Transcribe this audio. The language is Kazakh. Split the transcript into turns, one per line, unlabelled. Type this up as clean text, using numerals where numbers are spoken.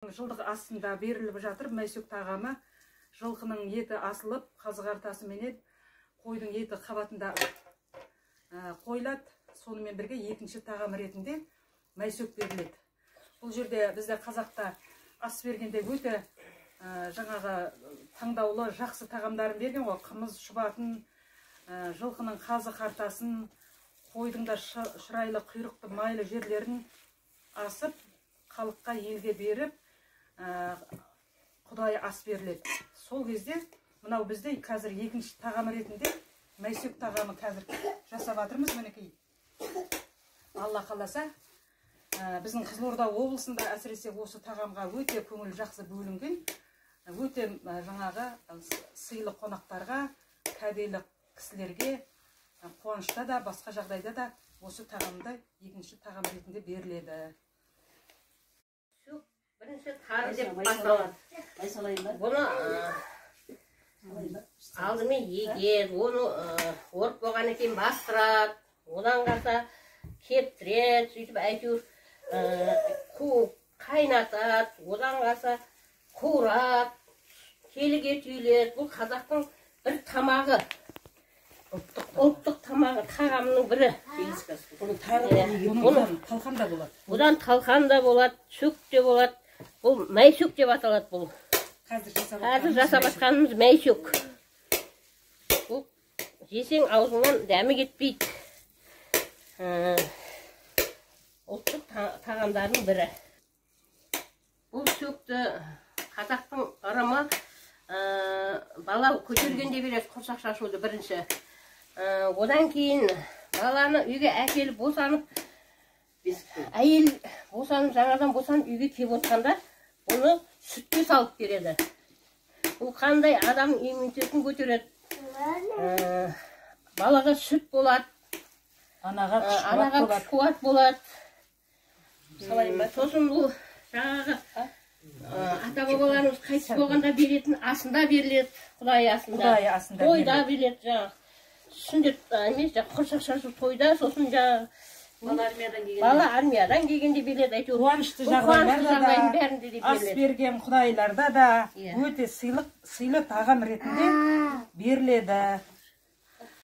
Жылдық астында беріліп жатыр мәйсөк тағамы. Жылқының еті асылып, қазы қартасы менен қойдың еті қабатында қойылады. Сонымен бірге екінші тағам ретінде мәйсөк беріледі. Бұл жерде бізде қазақта ас бергенде өте жаңағы таңдаулы жақсы тағамдарын берген ғой. Қымыз, шұбатын, жылқының қазы қартасын, қойдың да шырайлы құйрықты майлы жерлерін асып, халыққа, елге беріп, құдайы ас беріледі. Сол кезде мынау бізде қазір екінші тағам ретінде мәйсөк тағамы қазір жасап жатырмыз, мінекей. Алла қаласа, біздің Қызылорда облысында әсіресе осы тағамға өте көңіл жақсы бөлінген. Өте жаңағы сыйлы қонақтарға, кәделі кісілерге қуанышта да, басқа жағдайда да осы тағамды екінші тағам ретінде беріледі.
Бірінші тары деп басталады. Бұны алдымен егеді, оны орып болғаннан кейін бастырады, одан қалса кептіреді, сөйтіп әйтеуір қайнатады, одан қалса қуырады, келіге түйіледі. Бұл қазақтың бір тамағы, ұлттық тамағы, тағамының бірі.
Бұны талқан да болады.
Бұдан талқан да болады, шөк те болады. Бұл мәйсөк деп аталады бұл.
Қазір
жасап жатқанымыз мәйсөк. Бұл жесең аузыңнан дәмі кетпейді. Ұлттық тағамдардың бірі. Бұл сөкті қазақтың ырымы бала көтергенде береді, құрсақ шашуды бірінші. Одан кейін баланы үйге әкеліп босанып, әйел босанып, жаңадан босанып үйге келіп отқанда бұны сүтке салып береді. Бұл қандай адамның иммунитетін көтереді. Балаға сүт болады,
анаға
күш қуат болады. Сосын бұл жаңағы ата бабаларымыз қайтыс болғанда беретін асында беріледі, құдай асында. Тойда беріледі жаңағы. Сүндет емес, құрсақ шашу тойда, сосын жаңағы бала армиядан келгенде беріледі, әйтеуір.
Қуанышты жағдайларда да, ас берген құдайларда да өте сыйлы тағам ретінде беріледі.